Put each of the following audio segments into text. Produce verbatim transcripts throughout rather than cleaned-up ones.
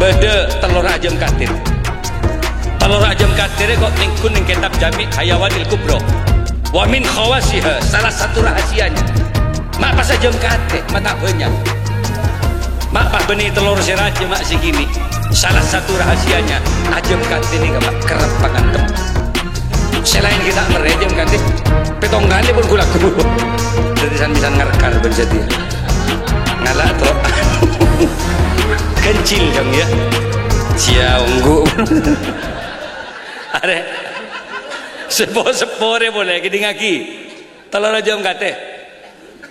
Bâdâ tellorra ajâm katè. Tellorra ajâm katè rè kok nèngghu neng kètab Jami' Hayawanil Kubra. Wa min khawasiha, salah satu rahasianya. Ma' pas ajâm katè, ma' ta' bânnya'. Ma' pas bânnè tellor sè rajâ, ma' sè kènè'. Salah satu rahasianya, ajâm katè nèka, Ma', kerrep pangantem. Sè laèn ghi' ta' merrè, ajâm katè. Pètto kalè pon ghu-lagghu. Dhâddhi san-mèsan ngarkar bân satèya. Ngala' to. Kencil dong ya. Siaonggu. Arè. Seppo-seppo rè polè, kèdingngaghi. Tellorra ajâm katè.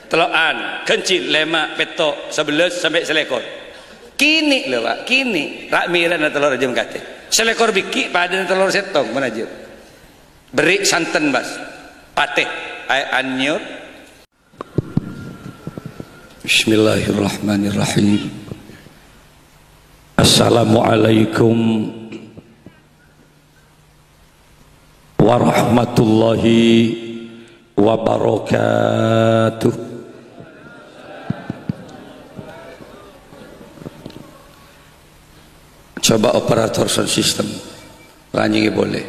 Tello'an, ganjil, lèma', pètto', sabellâs, sampè' salèkor. Kènè' lho, Pa', kènè'. Ra'-mèra'na tellorra ajâm katè. Salèkor bighi' padâna tellor sèttong, mon ajâm. Berri' santen, Bas. Patè. Aè anyyor. Bismillahirrahmanirrahim. Assalamualaikum warahmatullahi wabarakatuh. Coba operator sound system, ranyèngè polè.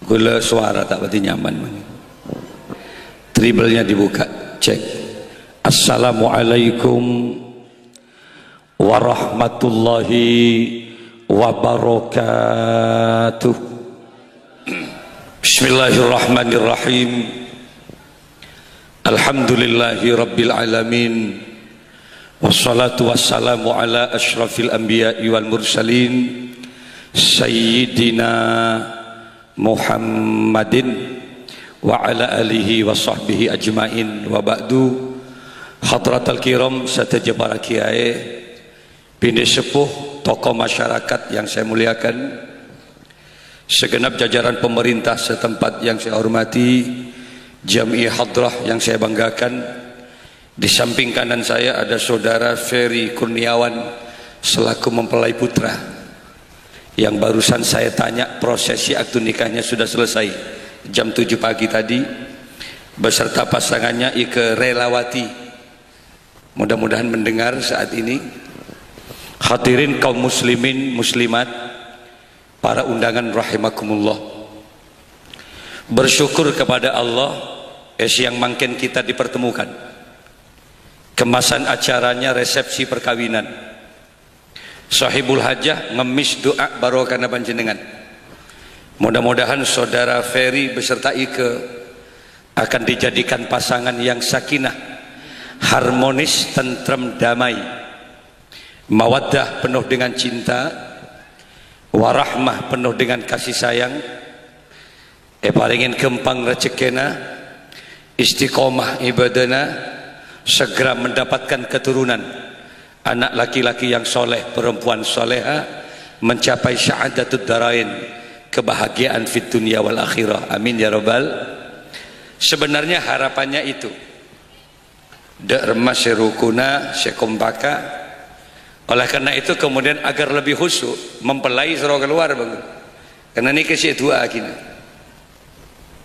Ghulâ suara ta' patè nyaman, man. Treble-nya dibuka. Cek. Assalamualaikum warahmatullahi wabarakatuh. Bismillahirrahmanirrahim. Alhamdulillahi rabbil alamin. Wassalatu wassalamu ala asyrafil anbiya'i wal mursalin, Sayyidina Muhammadin wa ala alihi wa sahbihi ajmain, wa ba'du. Hadratal kiram, sadhâjâ para kiyaè, binè sepuh, tokoh masyarakat yang saya muliakan, segenap jajaran pemerintah setempat yang saya hormati, Jami'i Hadrah yang saya banggakan, di samping kanan saya ada Saudara Ferry Kurniawan selaku mempelai putra yang barusan saya tanya prosesi akad nikahnya sudah selesai jam tujuh pagi tadi beserta pasangannya Ike Relawati. Mudah-mudahan mendengar saat ini. Hadirin kaum muslimin muslimat, para undangan rahimakumullah. Bersyukur kepada Allah, eh, siang mangkèn kita dipertemukan. Kemasan acaranya resepsi perkawinan. Sahibul hajah ngemmis du'a barokahna panjhennengan. Mudah-mudahan Saudara Ferry beserta Ike akan dijadikan pasangan yang sakinah, harmonis, tentrem, damai, mawaddah penuh dengan cinta, warahmah penuh dengan kasih sayang, èparèngè ghâmpang rejhekkèna, istiqomah ibadahna, segera mendapatkan keturunan, anak laki-laki yang soleh, perempuan soleha, mencapai sya'adatud darain, kebahagiaan fid dunya wal akhirah. Amin ya rabbal. Sebenarnya harapannya itu. Dâ' remma sè rukuna, sè kompakka. Oleh karena itu, kemudian agar lebih khusyuk, mempelai soro kalowar, Bang. Karena nèka sè du'aaghina.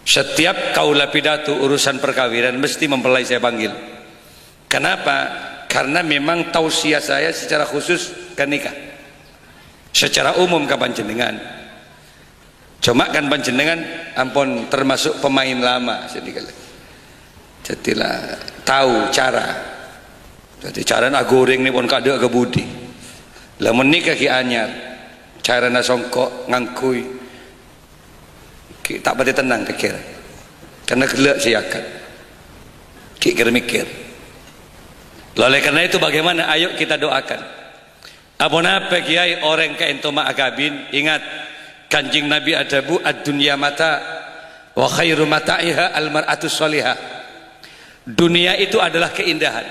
Setiap kaula pidato urusan perkawinan, mesti mempelai saya panggil. Kenapa? Karena memang tausiah saya secara khusus ka nèka. Secara umum ka panjhennengan. Coma kan panjhennengan ampon termasuk pemain lama, jadi kalau, jadi la tao cara. Jadi carana agorèng nèka pon kadâ' ka budi. Lamon nèka ghi' anyar, carana songko' ngangghuy, ghi' ta' patè tennang pèkkèran. Karena ghellâ' sè akad. Ghi' kèr-mèkkèr. Oleh karena itu, bagaimana? Ayo kita doakan. Aponapa, Kèyaè, orèng kaènto ma' akabin? Ingat, Kanjeng Nabi adhâbu, "Ad-dunya mata', wa khairu mata'iha al-mar'atus shalihah." Dunia itu adalah keindahan.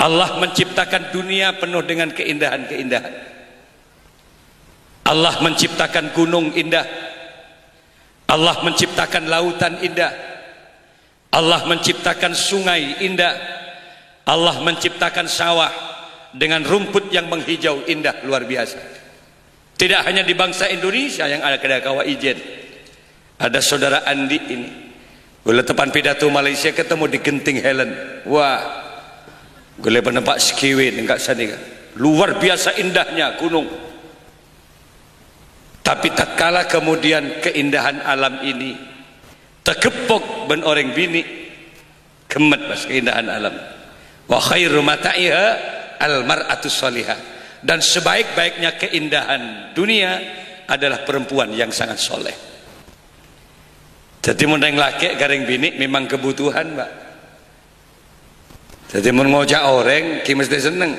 Allah menciptakan dunia penuh dengan keindahan-keindahan. Allah menciptakan gunung indah. Allah menciptakan lautan indah. Allah menciptakan sungai indah. Allah menciptakan sawah dengan rumput yang menghijau indah luar biasa. Tidak hanya di bangsa Indonesia yang ada, ada kawah ijen. Ada saudara Andi ini. Ghulâ teppan pidato Malaysia ketemu di Genting Highland. Wah. Ghulâ panempa' skiwin engka' sanèka. Luar biasa indahnya gunung. Tapi tatkala kemudian keindahan alam ini tageppok bân orèng binè', ghemmet, Mas, keindahan alam. "Wa khairu mata'iha al-mar'atus shalihah." Dan sebaik-baiknya keindahan dunia adalah perempuan yang sangat soleh. Dhâddhi, mon rèng lakè' ka rèng binè' memang kebutuhan, Pak. Dhâddhi, mon ngoca' orèng, ghi' mestè senneng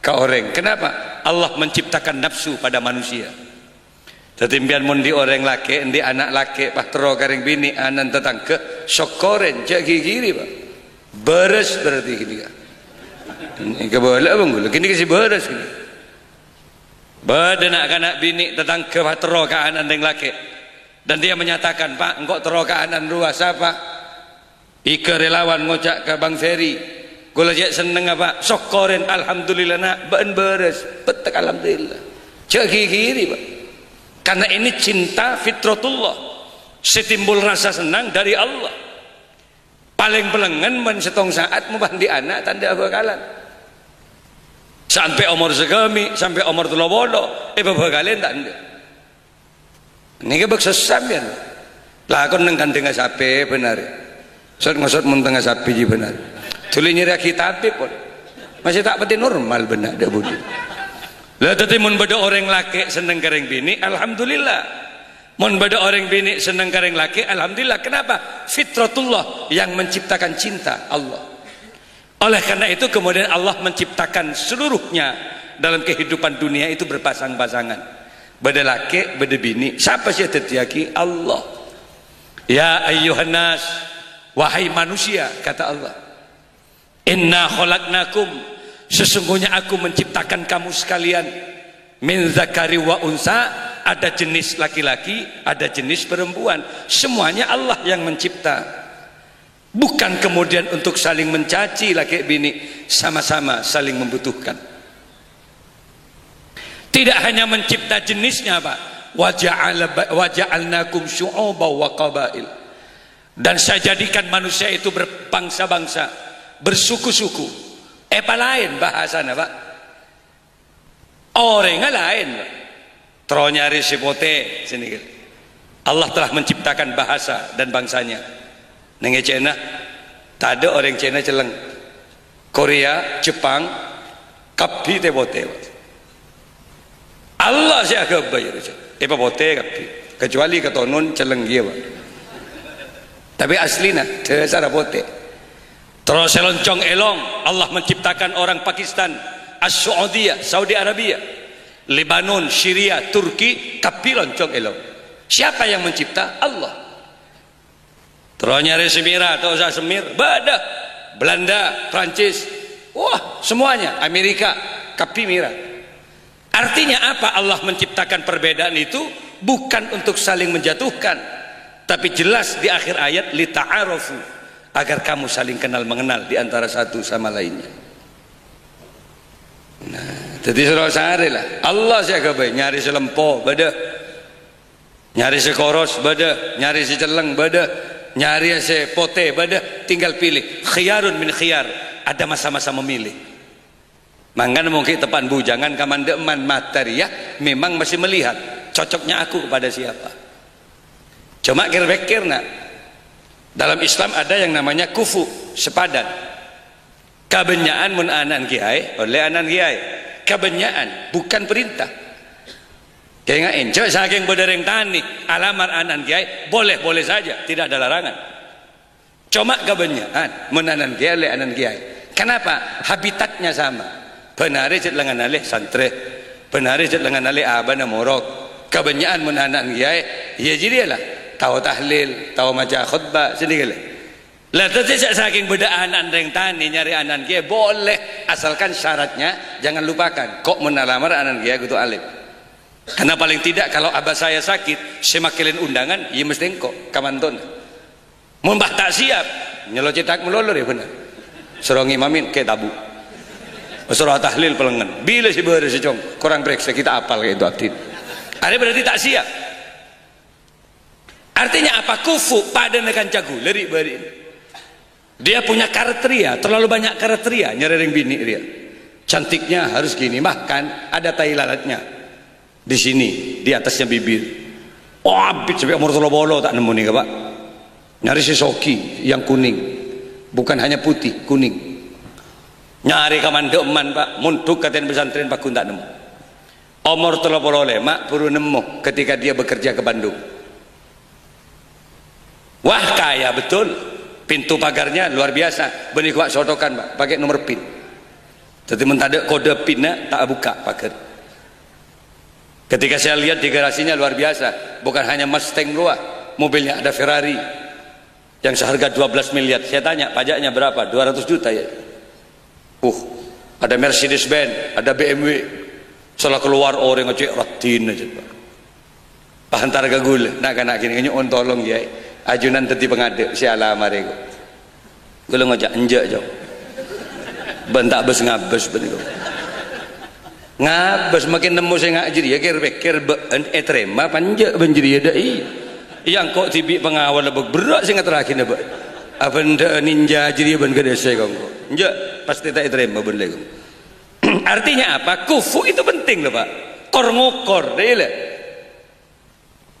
ka orèng. Kenapa? Allah menciptakan nafsu pada manusia. Dhâddhi, empèyan mon andi' orèng lakè', andi' ana' lakè', pas terro ka rèng binè', ana'na tatangghâ, sokkorè, jhâ' ghighiri, Pak. Bârâs berarti ghânèka. Kabâlâ apa ghulâ? Ghânèka sè bârâs ghânèka. Bâdâ na'-kana' binè' tatangghâ pas terro ka ana'na rèng lakè'. Dan dia menyatakan, "Pak, engko' terro ka ana'na rowa, sapa?" Èghâ relawan ngoca' ka Bang Ferry, "Ghulâ cè' sennengnga, Pak." "Sokkorè, alhamdulillah, Na', bâ'na bârâs." Pettek, alhamdulillah. Jhâ' ghighiri, Pak. Karena ini cinta fitratullah. Sè timbul rasa senang dari Allah. Palèng pèlengngen mon sèttong sa'at mon pas andi' ana' ta' andi' abhâkalan. Sampè' omor saghâmè', sampè' omor tello polo, èpabhâkalè ta' andi'. Nèka bâk sè sampèyan. Lakon neng kandhângnga sapè bân arè. Sot-ngosot mon tengnga sapè jiyâ bân arè. Dhuli nyarèyaghi tabib pon. Masih ta' patè normal bân na' dâ' budi. Lah, dhâddhi mon bâdâ orèng lakè' senneng ka rèng binè', alhamdulillah. Mon bâdâ orèng binè' senneng ka rèng lakè', alhamdulillah. Kenapa? Fitratullah yang menciptakan cinta, Allah. Oleh karena itu, kemudian Allah menciptakan seluruhnya dalam kehidupan dunia itu berpasang-pasangan. Bâdâ lakè', bâdâ binè'. Sapa sè èdhâddhiyaghi? Allah. "Ya ayyuhan nas, wahai manusia," kata Allah. "Inna khalaqnakum, sesungguhnya Aku menciptakan kamu sekalian, min dzakari wa unsa, ada jenis laki-laki, ada jenis perempuan. Semuanya Allah yang mencipta. Bukan kemudian untuk saling mencaci lakè' binè', sama-sama saling membutuhkan." Tidak hanya mencipta jenisnya, Pak. "Wa ja'ala ba-, wa ja'alnakum syu'uban wa qabail." Dan Saya jadikan manusia itu berbangsa-bangsa, bersuku-suku. Èpalaèn bhâsana, Pak. Orèngnga laèn, Pak. Terro nyarè sè potè, sènèka. Allah telah menciptakan bahasa dan bangsanya. Neng è Cina, tadâ' orèng Cina celleng. Korea, Jepang, kabbhi tè-potè, Pak. Allah sè aghâbây, èpapotè kabbhi. Kecuali katonon celleng ghiyâ, Pak. Tapè aslina, dhâsarra potè. Terros è loncong è long, Allah menciptakan orang Pakistan, As-Saudiyah, Saudi Arabia, Lebanon, Syria, Turki, kabbhi loncong è long. Siapa yang mencipta? Allah. Terro nyarè sè mèra, ta' osa sè mèr-, bâdâ. Belanda, Prancis, wah, semuanya, Amerika, kabbhi mèra. Artinya apa Allah menciptakan perbedaan itu? Bukan untuk saling menjatuhkan, tapi jelas di akhir ayat, "Lita'arafu," agar kamu saling kenal mengenal di antara satu sama lainnya. Nah, dhâddhi soro sarè la. Allah sè aghâbây, nyarè sè lempo, bâdâ. Nyarè sè koros, bâdâ. Nyarè sè celleng, bâdâ. Nyarè sè potè, bâdâ. Tinggal pilih. Khiyarun min khiyar. Ada masa-masa memilih. Mangkana mon ghi' teppa'na bujangan ka man-, dâ' man-, mata rèya, memang masih melihat cocoknya aku kepada siapa. Coma kèr-pèkkèr, na'. Dalam Islam ada yang namanya kufu, sepadan. Kabânnya'an mon ana'na kèyaè, ollè ana'na kèyaè. Kabânnya'an, bukan perintah. Kènga'è, jhâ' sakèng bâdâ rèng tanè alamar ana'na kèyaè, boleh-boleh saja, tidak ada larangan. Coma kabânnya'an, mon ana'na kèyaè, ollè ana'na kèyaè. Kenapa? Habitatnya sama. Bân arè cè' lengnganna lè santrè. Bân arè cè' lengnganna lè abâ'na morok. Kabânnya'an mon ana'na kèyaè, iyâ jârèya la. Tao tahlil, tao maca khotbah, sènèka la. La, dhâddhi sè sakèng bâdâ ana'na rèng tanè nyarè ana'na kèyaè, boleh, asalkan syaratnya jangan lupakan. Ko' mon alamar ana'na kèyaè kodhu alim. Karena paling tidak kalau abah saya sakit, sè makèlèn undangan, iyâ mestè engko', kamantona. Mon bâ' ta' siap, nyèlo cètak malolo rè bhender. Soro ngimami kè tabu'. Soro tahlil pèlengngen. Bilâ sè bârâs sè cong, korang parèksa kita apal kè itu abdhina. Arèya berarti ta' siap. Artinya apa? Kufu, padâna kanca ghulâ rè bâri'. Dia punya kriteria, terlalu banyak kriteria nyarè rèng binè' rèya. Cantiknya harus gini, bahkan ada tai lalatnya di sini, di atasnya bibir. Oh, abit sampai umur tello polo ta' nemmo nèka, Pak. Nyarè sè sogi yang kuning, bukan hanya putih, kuning. Nyarè ka mandhâ' emman, Pak, mondhuk ka ten pesantren pagghun ta' nemmo. Omor tello polo lèma' buru nemmo ketika dia bekerja ke Bandung. Wah, kaya betul. Pintu pagarnya luar biasa. Bânnè ghuwâ' sotokan, Pak, pakai nomor pin. Jadi, mon tadâ' kode pinna, ta' abukka' pagar. Ketika saya lihat di garasinya luar biasa, bukan hanya Mustang rowa, mobilnya ada Ferrari yang seharga dua belas miliar. Saya tanya, "Pajaknya berapa?" "Dua ratus juta, ya." Uh, ada Mercedes Benz, ada B M W. Salah keluar orèng ngecek raddhin aja, Pak. Pantar ka ghulâ, na'-kana' gini, "Nyo'on tolong, Kèyaè. Ajunan dhâddhi pangadâ' sè alamar è, kok." Ghulâ ngoca', "Enjâ', Cong. Bân ta' bes-ngabes bân, kok." Ngabes, makin nemmo sè nga' jârèya, kèr-pèkkèr bâ'en ètarèma apa enjâ' bân jârèya, dâ' iyâ. Iyâ, engko' dhibi' pangawal bâ' berrâ' sè ngaterraghi bâ'en. Abân dâ' ninja jârèya bân ghâdhâsè, kok, engko'. Enjâ', pastè ta' ètarèma bân lè, kok. Artinya apa? Khufu itu penting, loh, Pak. Kor-ngokor, dâ' iyâ, lè.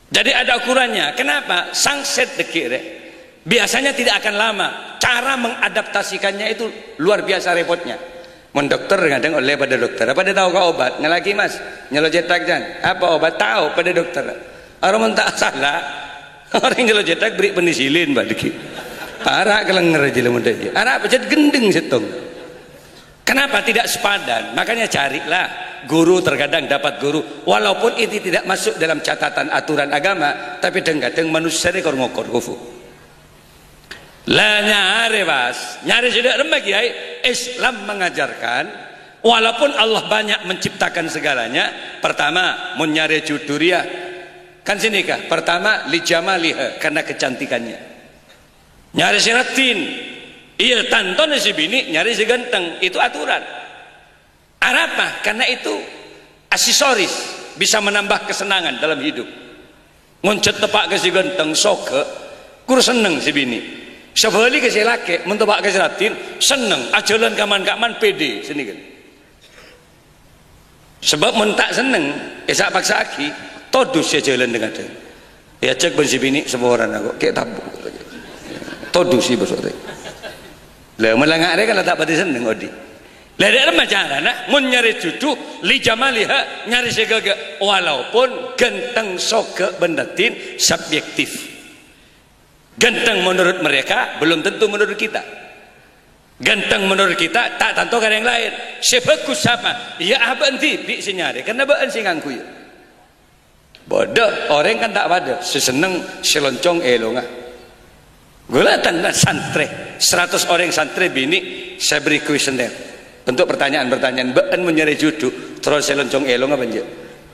Jadi ada ukurannya. Kenapa? Sangset dâgghi', rè. Biasanya tidak akan lama. Cara mengadaptasikannya itu luar biasa repotnya. Mon dokter kadhâng ollè padâ dokter. Padâ tao ka obat. Ngallaghi, Mas. Nyèlo cèthak, Jang. Apa obat? Tao, padâ dokter. Arèya mon ta' sala, orèng nyèlo cèthak bherri' penisilin, Pak, dâgghi'. Para' kalènger jâ' lè mon dâgghi'. Arapa jhât ghendheng sèttong. Kenapa tidak sepadan? Makanya carilah guru, terkadang dapat guru, walaupun ini tidak masuk dalam catatan aturan agama, tapi dhâng-kadhâng manusia ini kor-ngokor khufu. Lah nyarè, Mas, nyarè sè dâ' remma, Kèyaè. Islam mengajarkan, walaupun Allah banyak menciptakan segalanya, pertama, mon nyarè judhu rèya, kan sè nèka, pertama, li jamaliha, karena kecantikannya. Nyarè sè raddhin. Iyâ, tantona sè binè' nyarè sè ghântheng. Itu aturan. Arapa? Karena itu aksesoris, bisa menambah kesenangan dalam hidup. Mon jhât teppa' ka sè ghântheng, soghâ, kor senneng sè binè'. Sabhâligghâ sè lakè', mon teppa' ka sè raddhin, senneng, ajhâlân ka man-ka man pèdè, sè nèka. Sabâb mon ta' senneng, èsa'-paksa'aghi, todus sè ajhâlân dhâng-kadhâng. Èajhâk bân sè binè' saporana kok, kè' tabu'. Todus sè bâso' rè. Lah, mon la nga' rè kan la ta' patè senneng odi'. Lah, dâ' remma carana, mon nyarè judhu, li jamaliha, nyarè sè ghâghâ. Walaupun ghântheng, soghâ bân raddhin subjektif. Ghântheng menurut mereka, belum tentu menurut kita. Ghântheng menurut kita, ta' tanto ka orèng laèn. Sè bhâghus sapa? Iyâ, abâ'na dhibi' sè nyarè, karna bâ'na sè ngangghuy. Bâdâ orèng kan ta' padâ, sè senneng sè loncong è èlongnga. Ghulâ tanya santrè, seratus orèng santrè binè', saya beri kuesioner. Untuk pertanyaan-pertanyaan, bâ'na mon nyarè judhu, terro sè loncong è èlongnga apa enjâ'?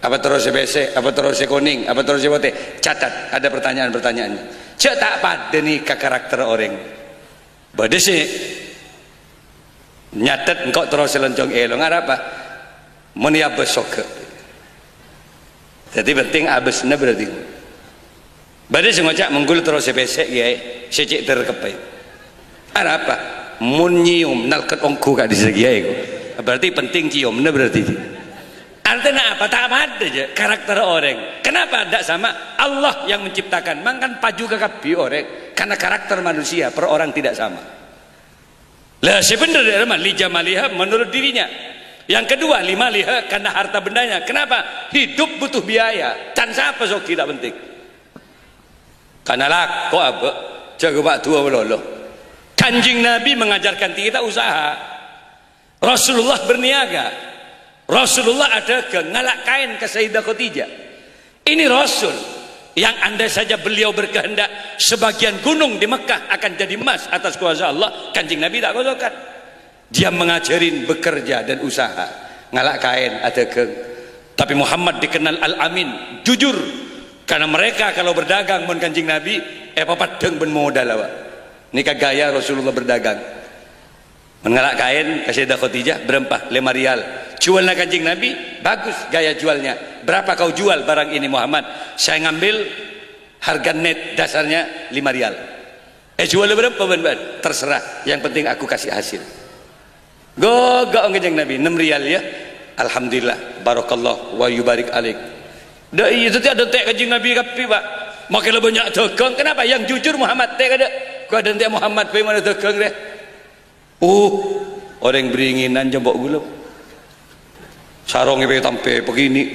Apa terro sè pèssè? Apa terro sè konèng? Apa terro sè potè? Catat, ada pertanyaan-pertanyaannya. Jhâ' ta' padâ nèka karakter orèng. Bâdâ sè nyatet engko' terro sè loncong è èlongnga, arapa? Mon èabâs soghâ. Dhâddhi penting abâsna berarti. Bâdâ sè ngoca' mongghu terro sè pèssè, Kèyaè, sè cè' terkeppè. Arapa? Mon nyèyom nalket ongghu ka'dissa', Kèyaè, kok. Berarti penting cèyomna berarti. Artèna apa? Ta' padâ jâ karakter orèng. Kenapa ta' sama? Allah yang menciptakan. Mangkana paju kakabbhi orèng. Karena karakter manusia per orang tidak sama. Lah, sè bhendher dâ' remma, li jamaliha menurut dirinya. Yang kedua, li maliha karena harta bendanya. Kenapa? Hidup butuh biaya. Can sapa sogi ta' penting. Karena lako abâ', jâgâ pa' duwâ malolo. Kanjeng Nabi mengajarkan kita usaha. Rasulullah berniaga. Rasulullah adhâghâng, ngala' kaèn ka Sayyidah Khadijah. Ini Rasul yang andai saja beliau berkehendak, sebagian gunung di Mekah akan jadi emas atas kuasa Allah, Kanjeng Nabi ta' kosokan. Dia mengajarin bekerja dan usaha. Ngala' kaèn, adhâghâng. Tapi Muhammad dikenal Al-Amin, jujur. Karena mereka kalau berdagang mon Kanjeng Nabi, èpapeddhâng bân modal, Pak. Nèka gaya Rasulullah berdagang. Mon ngala' kaèn ka Sayyidah Khadijah, bârâmpa? Lèma riyal. Jualna Kanjeng Nabi, bagus gaya jualnya. "Berapa kau jual barang ini, Muhammad?" "Saya ngambil harga net dasarnya lima riyal." "Eh, jual bârâmpa bân bâ'na?" "Terserah, yang penting aku kasih hasil." Ghâghâ' Kanjeng Nabi, ennem riyal, ya. Alhamdulillah, barakallah wa yubarik alaik. Dâ' iyâ, dhâddhi adântè' Kanjeng Nabi kabbhi, Pak. Makè la bânnya' dhâghâng. Kenapa? Yang jujur Muhammad, tè' kaadâ'. Ko' adântè' Muhammad bhâi mana dhâghâng, rè. Uh, orèng bâringinan jâ' empo' ghulâ. Sarong èpè-tampè pagini'.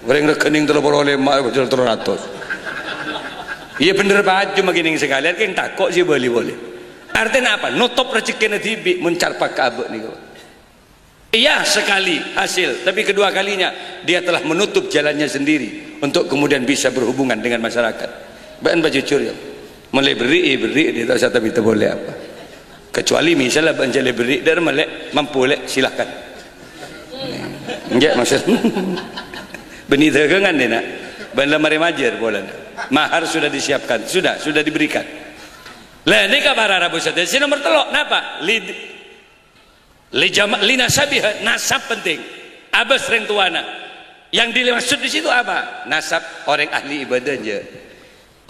Orèng règhâning tello polo lèma', tello ratos. Iyâ bhender, paju maghining sakalèyan, kèng tako' sè bâli polè. Artèna apa? Notop rejhekkèna dhibi', mon carpa' ka abâ' nèka. Iya, sekali hasil, tapi kedua kalinya dia telah menutup jalannya sendiri untuk kemudian bisa berhubungan dengan masyarakat. Bâ'na pajujur, ya. Mon la èberri', èberri', dia tak usah tapi boleh apa. Kecuali misalnya bâ'na jhâ' la èberri', dâr malè mampu lè', silahkan. Enggak, maksud. Bânnè dhâghângan, dina. Bâ'na la marè majâr polana. Mahar sudah disiapkan, sudah, sudah diberikan. Lah, nèka para rabu sadhâjâ. Sè nomor tello', napa? Lid-, li jama-, linasabiha, nasab penting. Abâs rèng towana. Yang dimaksud di situ apa? Nasab orèng ahli ibadah, jâ'.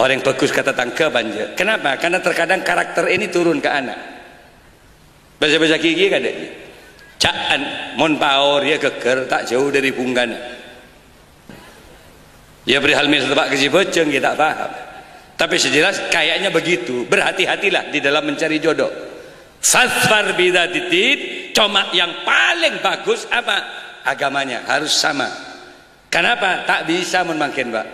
Orèng bhâghus ka tatangghâ, pan, jâ'. Kenapa? Karena terkadang karakter ini turun ke anak. Bâsa-bâsa ghi-, ghi kadâ'. Ca'an, mon paor, ya, ghâggâr, ta' jâu dâri bhungkana. Ya, perihal misal teppa' ka sè bhâjâng, ya, ta' paham. Tapi sè jelas, kayaknya begitu. Berhati-hatilah di dalam mencari jodoh. Fazfar bidzatiddin, coma yang paling bagus apa? Agamanya harus sama. Kenapa? Ta' bisa mon mangkèn, Pak.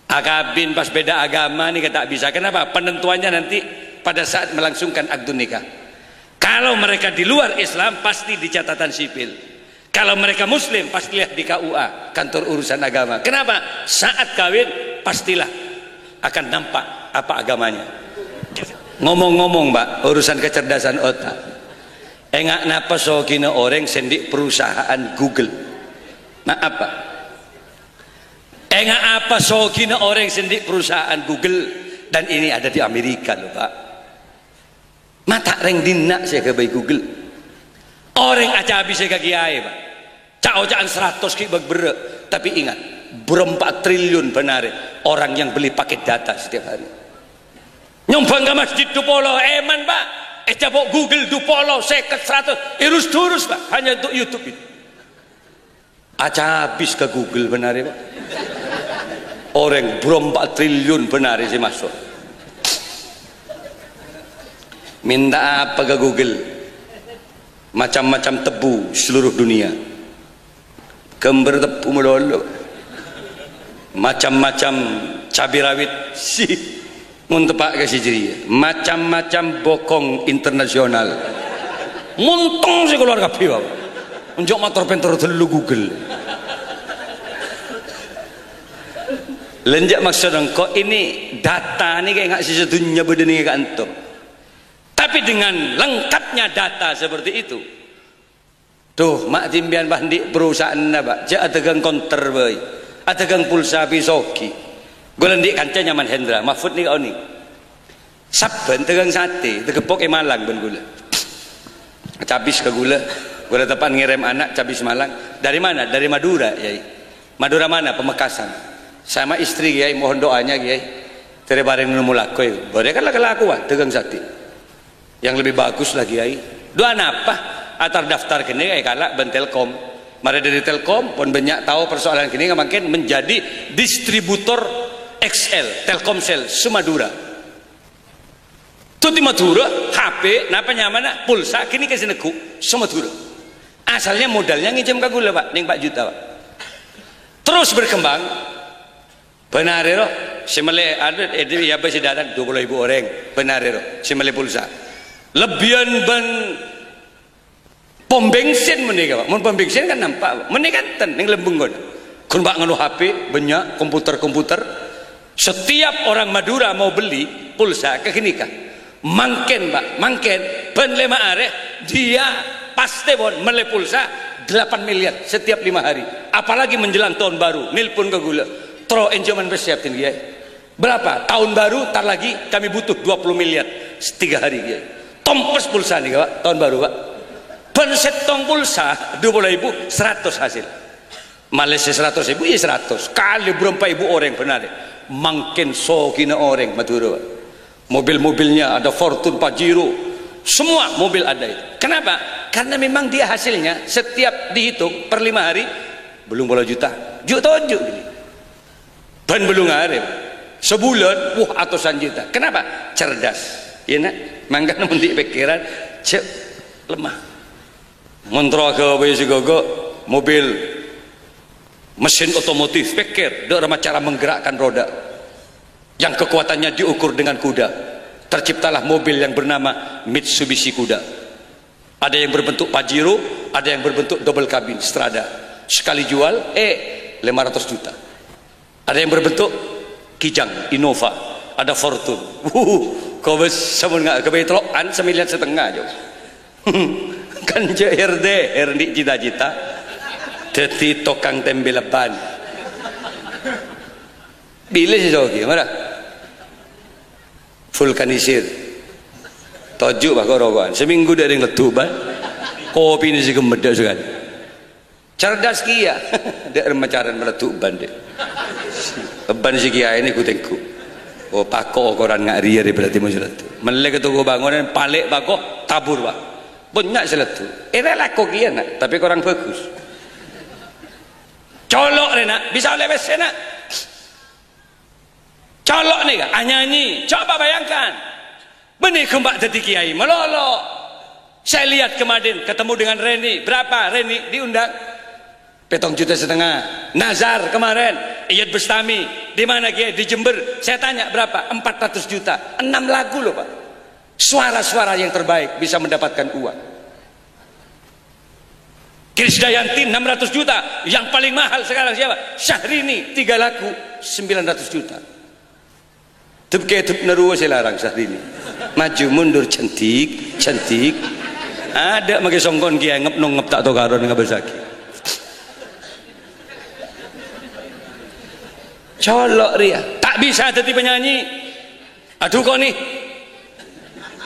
Akabin pas beda agama nèka ta' bisa. Kenapa? Penentuannya nanti pada saat melangsungkan akdun nikah. Kalau mereka di luar Islam, pasti di catatan sipil. Kalau mereka Muslim, pastilah di K U A, kantor urusan agama. Kenapa? Saat kawin, pastilah akan nampak apa agamanya. Ngomong-ngomong, Pak, urusan kecerdasan otak. Enga' napa sogina orèng sè andi' perusahaan Google? Maaf, Pak. Enga' apa sogina orèng sè andi' perusahaan Google, dan ini ada di Amerika, loh, Pak. Ma' ta' rèng dinna' sè èghâbây Google. Orèng acabis ka kiyaè, Pak. Ca'-oca'an saratos ghi' bâk berrâ'. Tapi ingat, bârâmpa triliun bân arè orang yang beli paket data setiap hari. Nyombhâng ka masjid du polo, èman, Pak. Ècapo' Google du polo, sèket, saratos, èrus-durus, Pak. Hanya untuk YouTube itu. Acabis ka Google bân arè, Pak. Orèng bârâmpa triliun bân arè sè maso'. Minta apa ka Google? Macam-macam tebu seluruh dunia. Gambar tebu malolo. Macam-macam cabbhi rawit. Si. Mon teppa' ka sè jârèya, macam-macam bokong internasional. Montong sè kalowar kabbhi, Pak. Enjâ' mator pènter ghâllu Google. Lah, enjâ' maksod engko' ini data nèka enga' sè sadhunnya bâdâ nèka ka'anto. Tapi dengan lengkapnya data seperti itu, Duh, ma' dhimbiyân, Pak, andi' perusahaanna, Pak. Jâ' adhâghâng konter bhâi. Adhâghâng pulsa, bâi soghi. Ghulâ andi' kanca nyamana Hendra, Mahfud nèka onèng. Sabbhân dhâghâng satè, tagheppok è Malang bân ghulâ. Cabis ka ghulâ, ghulâ teppa'na ngèrèm ana' cabis Malang. "Dari mana?" "Dari Madura, Kiai." "Madura mana?" "Pamekasan." "Sama istri, Kiai, mohon doanya, Kiai." "Dhâri parèng nemmo lako, Kiai." Bârâ kan la kalakowan, dhâghâng satè. Yang lebih bagus lagi, Kiai. Du'a napa? Atardaftar ghânèka èkala' bân Telkom. Marè dâri Telkom, pon bânnya' tao persoalan ghânèka mangkèn menjadi distributor X L, Telkomsel, se-Madura. Dhâddhi Madura, H P, napa nyamana, pulsa, ghânèka sè neggu', se-Madura. Asalnya modalnya ngènjhâm ka ghulâ, Pak, neng empat juta, Pak. Terus berkembang, Bân arè rowa, sè mellè, anu, è, è, ya, bâ sè dâteng dua puluh ribu orèng, bân arè rowa, sè mellè pulsa. Lebbiyân bân pom bensin mènèka, Pak. Mon pom bensin kan nampa', Pak. Mènèka enten, neng Lembeng kono. Ghun, Pak, nganu H P, bânnya', komputer-komputer. Setiap orang Madura mau beli pulsa, ka ghânèka. Mangkèn, Pak, mangkèn, bân lèma arè, dia pastè pon mellè pulsa delapan miliar setiap lima hari. Apalagi menjelang tahun baru, nelpon ka ghulâ, "Tro, ènjhâman pèssè abdhina, Kiai." "Berapa?" "Tahun baru, tar lagi kami butuh dua puluh miliar tiga hari, Kiai." Tompes pulsa nèka, Pak, tahun baru, Pak. Bân sèttong pulsa, dua puluh ribu, seratus hasil. Malè sè seratus ribu, ya seratus. Kalè bârâmpa èbu orèng bân arè. Mangkèn sogina orèng Madura, Pak. Mobil-mobilnya ada Fortuner, Pajero. Semua mobil ada itu. Kenapa? Karena memang dia hasilnya setiap dihitung per lima hari, bâllung polo juta. Ju' toju' gini. Bân bâllung arè. Sabulân, wah, atosan juta. Kenapa? Cerdas. Iyâ, Na'. Mangkana mon andi' pèkkèran, jhâ' lemah. Mon terro aghâbây sè ghâghâ, mobil, mesin otomotif, pèkkèr, dâ' remma cara menggerakkan roda yang kekuatannya diukur dengan kuda. Terciptalah mobil yang bernama Mitsubishi Kuda. Ada yang berbentuk Pajero, ada yang berbentuk double kabin, Strada. Sekali jual, eh, lima ratus juta. Ada yang berbentuk Kijang, Innova, ada Fortuner. Wuh, kobâs sampon nga' kabây tello'an samiliyar satengnga, Jo. Kan jhâ' her-deher andi' cita-cita dhâddhi tokang tèmbhâl bân. Bilâ sè soghi, mara? Vulkanisir. Toju', Pak, ko'-roko'an. Samènggu dâ' rèng leddhu' bân. Kopina sè ghemmet dâ' sakalè. Cerdas kèya. Dâ' remma carana maleddhu' bân, Dek. Bân sè kèya ini gu-tènggu. Oh, pako okoran nga' rèya rè berarti mon sè leddhu'. Mellè ka toko bangunan, palè' pako, tabur, Pak. Bânnya' sè leddhu'. Èrè lako kèya, Na', tapè korang bagus. Colo' rè, Na', bisa ollè pèssè, Na'. Colo' nèka, anyanyi. Coba bayangkan. Bânnè ghâmpa' dhâddhi kèyaè malolo. Saya lihat kemarin ketemu dengan Reni. Berapa Reni diundang? Pèttong juta setengah. Nazar kemarin, Iyad Bustami. Di mana, Kiai? Di Jember. Saya tanya berapa? Empat ratus juta. Enam lagu loh, Pak. Suara-suara yang terbaik bisa mendapatkan uang. Krisdayanti enam ratus juta. Yang paling mahal sekarang siapa? Syahrini, tiga lagu, sembilan ratus juta. Dep-kedep narowa sè larang Syahrini. Maju mundur, cantik, cantik. Adâ' makè songkon kèya ngep-nongep ta' tokaron ngabâsaghi. Colo' rèya. Ta' bisa dhâddhi penyanyi. Adhu, koni.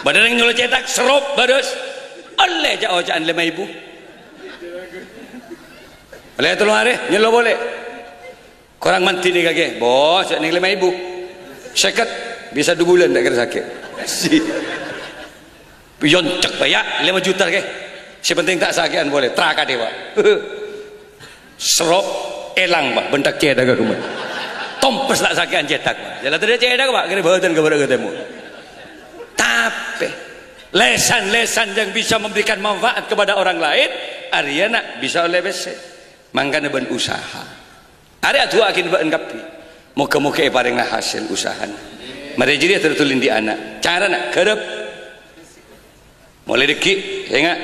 Bâdâ rèng nyolo cètak, serrop, bârâs. Ollè ca'-oca'an lèma èbu. Ollè tello arè, nyolo polè. Korang mandhi nèka, Kè. Bos, jhâ' nèng lèma èbu. Sèket, bisa du bulân ta' kèra sakè'. Si. Yoncek, Pak, ya, lèma juta, Kè. Sè penting ta' sakè'an polè. Tra kadhi, Pak. Serrop, èlang, Pak. Bân ta' cètak ka rumah. Tompes ta' sakè'an cètak, Pak. Jhâ' la tadâ' cètak, Pak. Kèrè bhâdhân ka bârâ' ka tèmor. Tapè, lesan-lesan yang bisa memberikan manfaat kepada orang lain, arèya, Na', bisa ollè pèssè. Mangkana bân usaha. Arè adu'aaghi bâ'na kabbhi. Moghâ-moghâ èparèngana hasèl usahana. Marè jârèya terro dhuli andi' ana'. Carana ghârâp. Molaè dhâggi', sènga',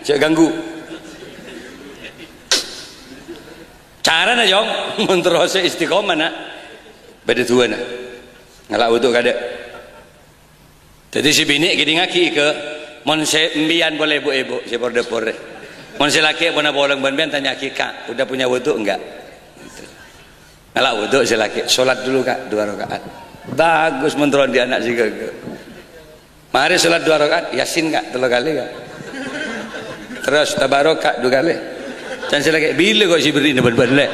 jhâ' ganggu. Carana, Jong, mon terro sè istiqomah, Na'. Bâdâ duwâna. Ngala' wudhu kadâ'. Dhâddhi sè binè' kèdingngaghi, Kè, mon sè empèyan polè bu-èbu sè por-dâpor rè. Mon sè lakè' pona polong bân pèyan tanya'aghi, "Kak, udah punya wudhu enggak?" Ngala' wudhu sè lakè', "Sholat dulu, Kak, dua rakaat." Bagus mon terro andi' ana' sè ghâghâ. Marè sholat dua rakaat, Yasin, Kak, tello kalè, Kak. Terros Tabarok, Kak, dua kalè. Can sè lakè', "Bilâ kok sè bherri'na bân bâlâ?"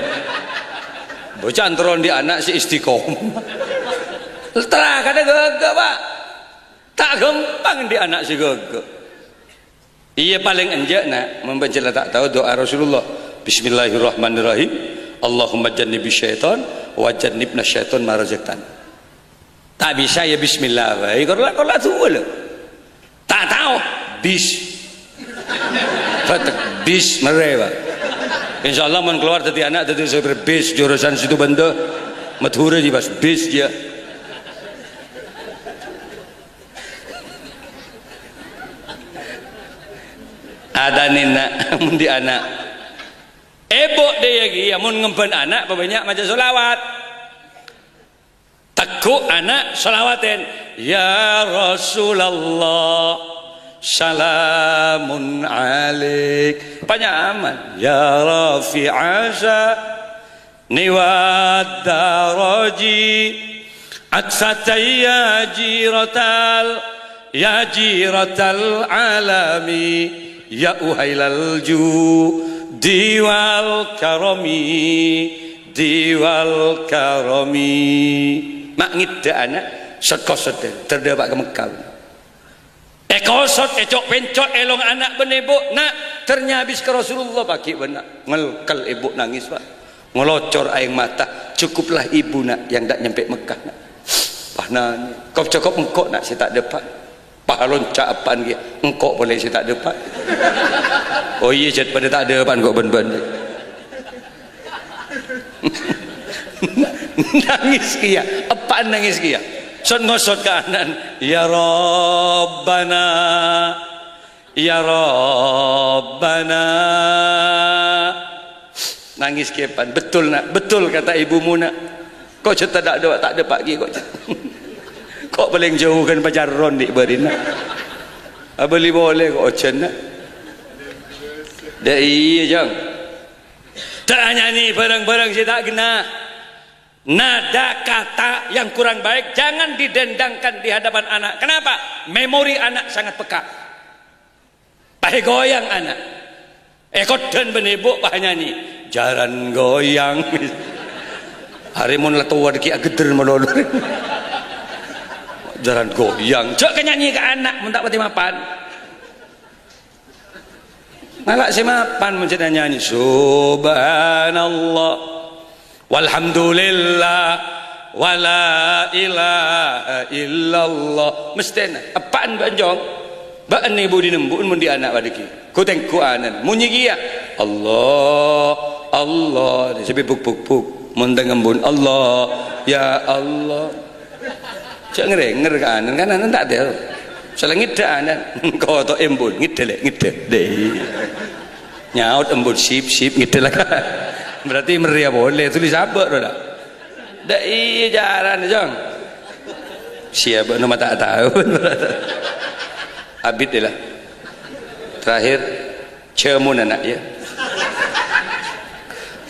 Bocah terro andi' ana' sè istiqomah. Terro kadâ' ghâghâ, Pak. Ta' ghâmpang andi' ana' sè ghâghâ. Iyâ, palèng enjâ', Na', mon bâ'na jhâ' la ta' tao du'a Rasulullah. "Bismillahirrahmanirrahim. Allahumma jannibna syaitan wa jannibna syaitan ma razaqtana." Ta' bisa, iyâ, bismillah bhâi. Kor la, kor la duwâ, lho. Ta' tao. Bis. Batek. Bis, marè, Pak. Insyaallah, mon kalowar dhâddhi ana', dhâddhi sopir bis, jurusan Situbenda, Madhurâ, jiyâ, pas bis, jiyâ. Adâna, Na', mon andi' ana'. Èbhu dâ' iyâ kèya, mon ngemban ana', pabânnya' maca sholawat. Tegghu' ana', sholawatèn. "Ya Rasulullah, salamun alaik." Panyaman. "Ya rafi'asa niwad daraji, atsatayya jiratal, ya jiratal alami, ya uhailal judi wal karami, diwal karami." Ma' ngèdhâ ana', sèko sèdhâ, terro dâpa' ka Mekkah. È Èkosot, èco'-pènco' è long ana' bân èbhu, "Na', ter nyabis ka Rasulullah paghi' bân na'." Ngèlkèl èbhu nangès, Pak. Ngelocor aèng mata. "Cukuplah ibu, Nak, yang tidak nyampe Mekah, Nak." Pas nangès. "Kop-, cokop engko', Nak, sè ta' dâpa'." Pas lonca' eppa'na kèya. "Engko' polè sè ta' dâpa'." "Oh iyâ, jhât padâ ta' dâpa' engko' bân bâ'na." Nangès kèya, eppa'na nangès kèya. Sot-ngosot ka ana'na, "Ya Rabbana, ya Rabbana." Nangès kèya eppa'na, "Betul, Nak, betul kata ibumu, Nak. Ko' jhât ta' dâ', ta' dâpa' kèya ko' jhât. Ko' palèng jhâu ghân pacaron di' bâri', Nak. Abâli polè ko' ojhân, Nak." Dâ' iyâ, Jâng. Ta' nyanyi bhârâng-bhârâng sè ta' ghenna. Nada kata yang kurang baik jangan didendangkan di hadapan anak. Kenapa? Memori anak sangat peka. Pas ègoyang ana'. Èkoddhân bân èbhu pas nyanyi. "Jaran goyang." Arè mon la towa dhâggi' aghedder malolo. "Jaran goyang." Jhâ' ka nyanyi ka ana', mon ta' patè mapan. Ngala' sè mapan mon jhâ' nyanyi, "Subhanallah, walhamdulillah, wala ilaha illallah." Mesthèna, eppa'na bân jhâng. Bâ'na èbhu dhi' embu'na mon dhi' ana' padâ ghi. Ghu-tengghu ana'na. Monyè kèya. "Allah, Allah." Sè buk-buk-buk. Mon teng embu'na, "Allah, ya Allah." Jhâ' ngèrèngèr ka ana'na, kan ana'na ta' adil. Sala ngèdhâ ana'na, koto' embu'na, "Ngèdhâ, Lè', ngèdhâ." Dâ' iyâ. Nyaot embu'na, "Sip, sip, ngèdhâ la." Berarti mèrrèya polè, tulis abâ' rowa. Dâ' iyâ carana, Jâng. Siapa nama tak tahu. Abit lah. Terakhir, jhâmona, Nak, ya.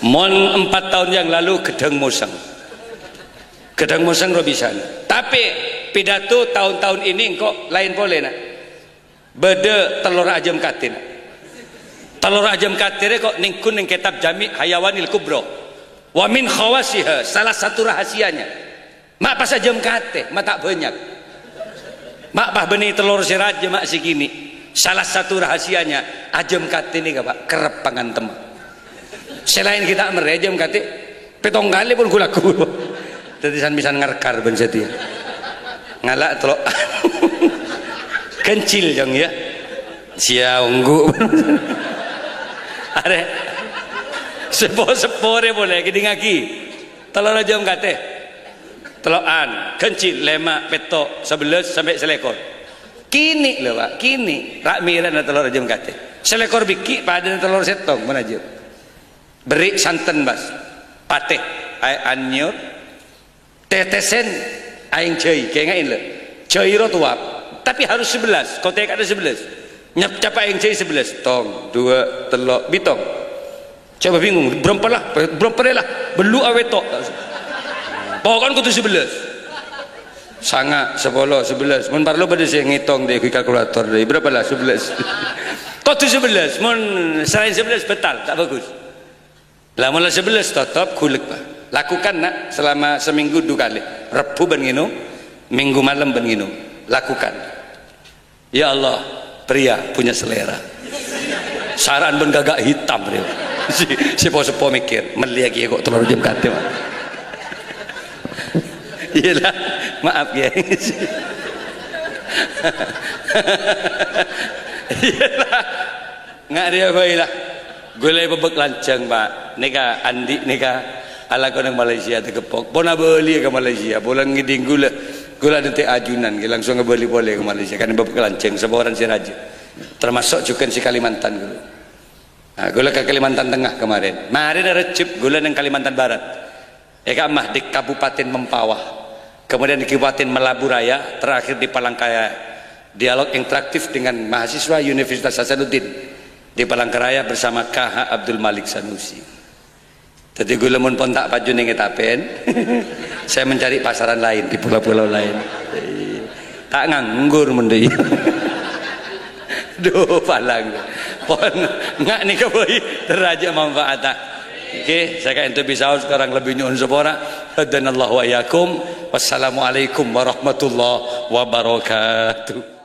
Mon empat tahun yang lalu ghedhâng mosèng. Ghedhâng mosèng rowa bisa. Tapè pidato tahun-tahun ini engko' laèn polè, Nak. Bâdâ tellor ajâm katè, Nak. Tellor ajâm katè rè ko' nèngghu neng kètab Jami' Hayawanil Kubra. Wa min khawasiha, salah satu rahasianya. Ma' pas ajâm katè, ma' ta' bânnya'. Ma' pas bânnè tellor sè rajâ, ma' sè kènè'. Salah satu rahasianya, ajâm katè nèka, Pak, kerrep pangantemma. Sè laèn ghi' ta' mèrrè, ajâm katè pèttong kalè pon ghu-lagghu. Dâddhi san-misan ngarkar bân satèya. Ngala' tello'. Kencil, Jâng, ya. Sia ongghu. Arè. Seppo-seppo rè polè, kèdingngaghi. Tellor ajâm katè. Tello'an, ganjil, lèma', pètto', sabellâs, sampè' salèkor. Kènè' lho, Pak, kènè'. Ra'-mèra'na tellor ajâm katè. Salèkor bighi' padâna tellor sèttong, mon ajâm. Berri' santen, Bas. Patè, aè anyèyor. Tètèsèn aèng jhâi, kaènga'è, lho. Jhâi rowa towap, tapè harus sabellâs, kotèka'na sabellâs. Nyap-, capa' aèng jhâi sabellâs, tong, duwâ', tello', bâttong. Coba bingung, bârâmpa la, bârâmpa la, bâllu' awèto'. Pokokna kodhu sabellâs. Sanga', sapolo, sabellâs. Mon parlo bâdâ sè ngètong dâgghi' kalkulator, dâgghi' bârâmpa la? Sabellâs. Kodhu sabellâs, mon salaèn sabellâs, batal, ta' bhâghus. Lah, mon la sabellâs totop, ghulek, Pak. Lakukan, Nak, selama seminggu du kalè. Rebbhu bân ngènom, Minggu malem bân ngènom. Lakukan. Ya Allah, pria punya selera. Sara'an bân ghâgâ' hitam, rè. Si, si po-seppo mèkkèr, "Mellèya kèya ko' tellor ajâm katè, Pak." Iyâ la, maaf, Kè. Iyâ la. Nga' rèya bhâi la. Ghulâ èpabâk lanjhâng, Pak. Nèka andi' nèka alako neng Malaysia tèkeppok. Pon abâliyâ ka Malaysia. Polana ngèdhing ghulâ. Ghulâ adântè' ajunan, ghi langsung abâli polè ka Malaysia. Kan èpabâk lanjhâng, saporana sè rajâ. Termasuk jhughân sè Kalimantan ghulâ. Nah, ghulâ ka Kalimantan Tengah kemarin. Marèna Rejjeb ghulâ neng Kalimantan Barat. È ka'emma di Kabupaten Mempawah, kemudian di Kabupaten Melabu Raya, terakhir di Palangkaraya. Dialog interaktif dengan mahasiswa Universitas Hasanuddin di Palangkaraya bersama K H Abdul Malik Sanusi. Jadi, ghulâ mon pon ta' paju neng Ketapen, saya mencari pasaran lain di pulau-pulau lain. Ta' nganggur mon dâ' iyâ. Duh, palang. Pon, nga' nèka bhâi, terajâ manfaata. Oke, saya ka'ènto bisa kurang lebih nyo'on sapora. Hadanallahu wa iyyakum. Wassalamualaikum warahmatullahi wabarakatuh.